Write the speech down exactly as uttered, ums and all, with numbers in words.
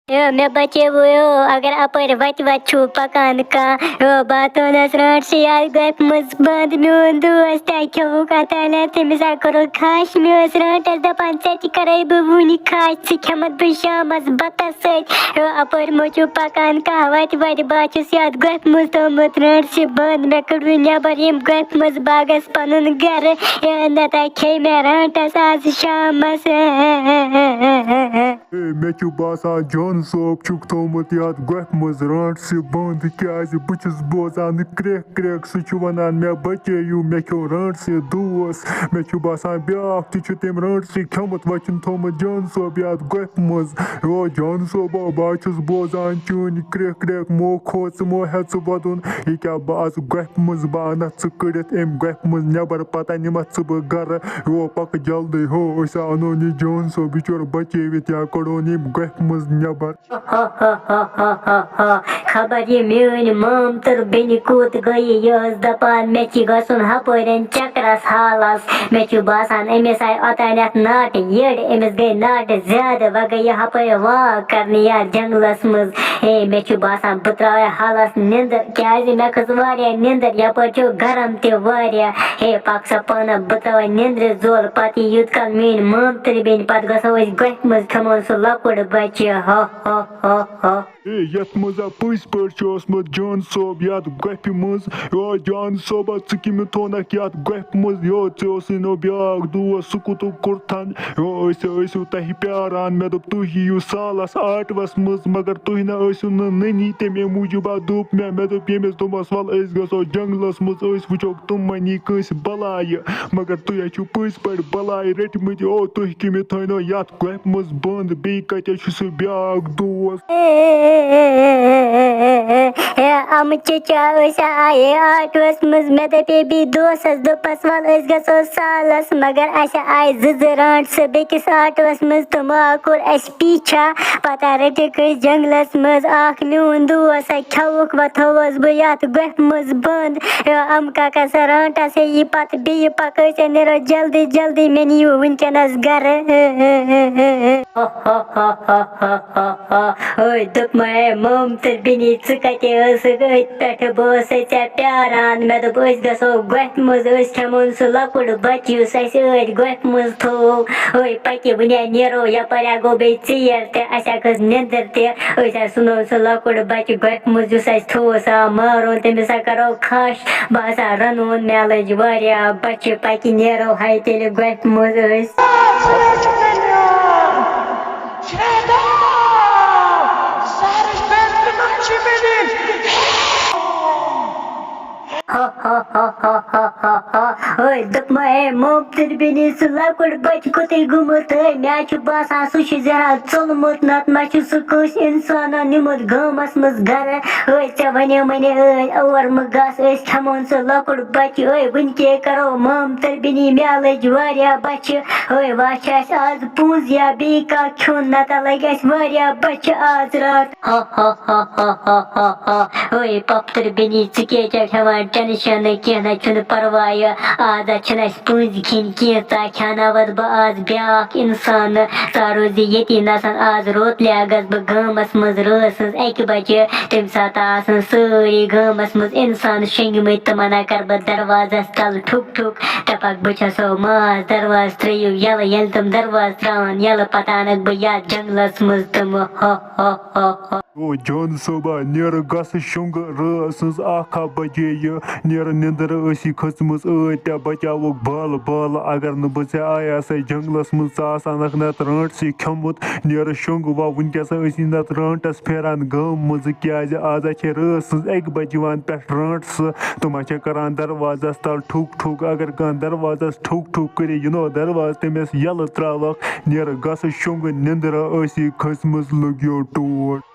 U, مےٚ بچیوو، U, اگر اپٲرۍ وتہِ وتہِ چھُو پکان کانٛہہ، یو، باتونس رانٛٹھ چھِ یتھ گۄپھِ منٛز بنٛد۔ میون دوس تہِ کھیوٚوُکھ اتھ تانٮ۪تھ، تٔمِس ہا کوٚرُکھ کھش۔ مےٚ ٲس رانٛٹس دپان، ژےٚ تہِ کرے بہٕ وُنہِ کھش، ژٕ کھٮ۪متھ بہٕ شامس بتس سۭتۍ۔ یو، اپٲرۍ مہ چھُو پکان کانٛہہ وتہِ وتہِ، بہٕ ہا چھُس یتھ گۄپھِ منٛز تھوٚومُت رانٛٹھ سُہ بنٛد۔ مےٚ کٔڑوٕ نٮ۪بر ییٚمہِ گۄپھِ منٛز، بہٕ ہا گژھٕ پنُن گرٕ۔ یو، نتہٕ کھیٚیہِ مےٚ رانٛٹس آز شامس۔ ہے، مےٚ چھُ باسان جان صٲب چھُکھ تھوٚومُت یَتھ گۄپھِ منٛز رانٛٹسہِ بنٛد، کیٛازِ بہٕ چھُس بوزان کرٛٮ۪کھ کرٛٮ۪کھ، سُہ چھُ وَنان، مےٚ بچٲیِو، مےٚ کھیوٚو رانٛٹسہِ دوس۔ مےٚ چھُ باسان بیٛاکھ تہِ چھُ تٔمۍ رانٛٹسہِ کھیوٚمُت، وۄنۍ چھُن تھوٚومُت جان صٲب یَتھ گۄپھِ منٛز۔ یو جان صٲبا، بہٕ حظ چھُس بوزان چٲنۍ کرٛٮ۪کھ کرٛٮ۪کھ، مو کھو ژٕ مو ہٮ۪ژٕ وَدُن، یہِ کیٛاہ بہٕ اَژٕ گۄپھِ منٛز، بہٕ اَنَتھ ژٕ کٔڑِتھ اَمہِ گۄپھِ منٛز نٮ۪بر، پَتہٕ نِمَتھ ژٕ بہٕ گَرٕ۔ یو پکھ جلدی ہو، أسۍ ہا اَنون یہِ جان صٲب بِچور بچٲوِتھ یا کڑون ییٚمہِ گۄپھِ منٛز نٮ۪بر۔ خبر یہِ میٲنۍ مامتٕر بیٚنہِ کوٚت گٔیہِ، یہِ ٲس دپان مےٚ چھِ گژھُن ہپٲرٮ۪ن چکرس حالس۔ مےٚ چھُ باسان أمِس آیہِ اوتانٮ۪تھ ناٹہِ یٔڈ، أمِس گٔے ناٹہِ زیادٕ، وۄنۍ گٔے یہِ ہپٲرۍ واک کرنہِ یتھ جنگلس منٛز۔ ہے، مےٚ چھُ باسان بہٕ تراوے حالس نِندٕر، کیازِ مےٚ کھٔژ واریاہ نِندٕر، یپٲرۍ چھُ گرم تہِ واریاہ۔ ہے، پکھ سا پانہ، بہٕ تراوے نِندرِ زول، پتہٕ یہِ یوت کال میٲنۍ مامتٕر بیٚنہِ، پتہٕ گژھو أسۍ گۄپھِ منٛز، کھٮ۪مون سُہ لۄکُٹ بچہِ۔ ہا ہا ہا ہا۔ ہے، یتھ منٛز ہا پٔزۍ پٲٹھۍ چھُ اوسمُت جان صٲب یتھ گۄپھِ منٛز۔ یو جان صٲبا، ژٕ کٔمۍ تھوونکھ یتھ گۄپھِ منٛز؟ یو، ژےٚ اوسُے نو بیاکھ دوس، سُہ کوٚتُک کوٚرتھن؟ یو، أسۍ ٲسِو تۄہہِ پیاران، مےٚ دوٚپ تُہۍ یِیِو سالس آٹوس منٛز، مگر تُہۍ نہ ٲسِو نہٕ نٔنی، تمے موٗجوٗب ہا دوٚپ مےٚ، مےٚ دوٚپ ییٚمِس دوٚپمس، ول أسۍ گژھو جنگلس منٛز، أسۍ وٕچھو تِم ما نی کٲنٛسہِ بلایہِ، مگر تُہۍ ہا چھِو پٔزۍ پٲٹھۍ بلایہِ رٔٹمٕتۍ۔ او، تُہۍ کٔمۍ تھٲینو یتھ گۄپھِ منٛز بنٛد، بیٚیہِ کتہِ چھُ سُہ بیٛاکھ دوس؟ ہے، امہٕ چچا، أسۍ آیے آٹوس منٛز، مےٚ دپے بیٚیہِ دوسس، دوٚپس، ول أسۍ گژھو سالس، مگر اسہِ آیہِ زٕ زٕ رانٛٹسہٕ بیٚکِس آٹوس منٛز، تِمو ہا کوٚر اسہِ پیچھا۔ پتہٕ ہا رٔٹِکھ أسۍ جنگلس منٛز اکھ میون دوس ہا کھیوٚوُکھ، وۄنۍ تھووس بہٕ یتھ گۄپھِ منٛز بنٛد۔ امہٕ کاکا سا رانٛٹس ہے یی پتہٕ بیٚیہِ، پکٲے ژےٚ نیرو جلدی جلدی، مےٚ نِیِو وٕنکیٚنس گرٕ۔ ہے، دوٚپمَے، مامتٕر بیٚنی، ژٕ کَتہِ ٲسٕکھ؟ أتھۍ پٮ۪ٹھٕ بہٕ ٲسَے ژےٚ پیاران۔ مےٚ دوٚپ، أسۍ گژھو گۄپھِ منٛز، أسۍ کھٮ۪مون سُہ لۄکُٹ بَچہٕ، یُس اَسہِ ٲدۍ گۄپھِ منٛز تھوو۔ ہے، پَکہِ وٕنہِ نیرو یَپٲرۍ، اَتھ گوٚو بیٚیہِ ژیر تہِ، اَسہِ ہا کھٔژ نیٚنٛدٕر تہِ۔ أسۍ ہا ژھٕنو سُہ لۄکُٹ بَچہٕ گۄپھِ منٛز، یُس اَسہِ تھوو سا مارو، تٔمِس ہا کَرو کھَش۔ بہٕ ہسا رنون، مےٚ لٔج واریاہ بۄچھِ، پکہِ نیرو ہے تیٚلہِ گۄپھِ منٛز أسۍ۔ ہے، دوٚپمَے، ہے، مامتٕر بیٚنہِ، سُہ لۄکُٹ بچہٕ کوٚتٕے گوٚمُت؟ ہے، مےٚ چھُ باسان، سُہ چھُ زِہرا ژوٚلمُت، نتہٕ ما چھُ سُہ کٲنٛسہِ اِنسانَن نیوٗمُت گامَس منٛز گرٕ۔ ہے، ژےٚ وَنیومَے نے، ہے، اور مہٕ گژھ، أسۍ کھٮ۪مون سُہ لۄکُٹ بچہٕ۔ ہے، وٕنہِ کیٛاہ کرو، مامتٕر بیٚنہِ، مےٚ لٔج واریاہ بۄچھِ۔ ہے، وۄنۍ چھِ اَسہِ آز پونٛز یا بیٚیہِ کانٛہہ کھیوٚن، نتہٕ لگہِ اَسہِ واریاہ بۄچھِ آز راتھ۔ ہا ہا ہا۔ ہے، پۄپھتٕر بیٚنہِ، ژٕ کیٛازِ چھَکھ ہٮ۪وان ٹٮ۪نشَن؟ کینٛہہ نہ چھُنہٕ پَرواے، آز ہا چھِنہٕ اَسہِ پونٛز کھیٚنۍ کینٛہہ، ژٕ ہا کھیٛاناوَتھ بہٕ آز بیٛاکھ اِنسان۔ ژٕ ہا روزِ ییٚتی نَسَن، آز روتلہِ ہا گژھٕ بہٕ گامَس منٛز رٲژ ہٕنٛز اَکہِ بَجہِ۔ تَمہِ ساتہٕ آسَن سٲری گامَس منٛز اِنسان شۄنٛگمٕتۍ، تِمَن ہا کَرٕ بہٕ دروازَس تَل ٹھُک ٹھُک، دَپَکھ، بہٕ چھَسو ماس، دروازٕ ترٛٲیِو یَلہٕ۔ ییٚلہِ تِم دروازٕ ترٛاوَن یَلہٕ، پَتہٕ اَنَکھ بہٕ یَتھ جنٛگلَس منٛز تِمہٕ۔ ہا ہا ہا ہا۔ او جان صٲبا، نیرٕ گژھٕ شۄنٛگہٕ، رٲژ ہٕنٛز اَکھ ہا بَجے یہِ، نیرٕ نیٚنٛدٕر ٲسی کھٔژمٕژ ٲدۍ، ژےٚ بَچاوُکھ بالہٕ بالہٕ۔ اگر نہٕ بہٕ ژےٚ آیاسَے جنٛگلَس منٛز، ژٕ آسہٕ ہَنَکھ نَتہٕ رانٛٹسٕے کھیوٚمُت۔ نیرٕ شۄنٛگہٕ، وۄنۍ وٕنکٮ۪س ٲسی نَتہٕ رانٛٹَس پھیران گامہٕ منٛزٕ، کیٛازِ آز ہا چھے رٲژ ہٕنٛز اَکہِ بَجہِ یِوان پٮ۪ٹھ رانٛٹسہٕ۔ تِم ہا چھِ کَران دروازَس تَل ٹھُک ٹھُک۔ اگر کانٛہہ دروازَس ٹھُک ٹھُک کٔرِتھ یِنو دروازٕ تٔمِس یَلہٕ ترٛاوَکھ، نیرٕ گژھٕ شۄنٛگہٕ، نیٚنٛدٕرا ٲسی کھٔژمٕژ، لوٚگ یو ٹوٹھ۔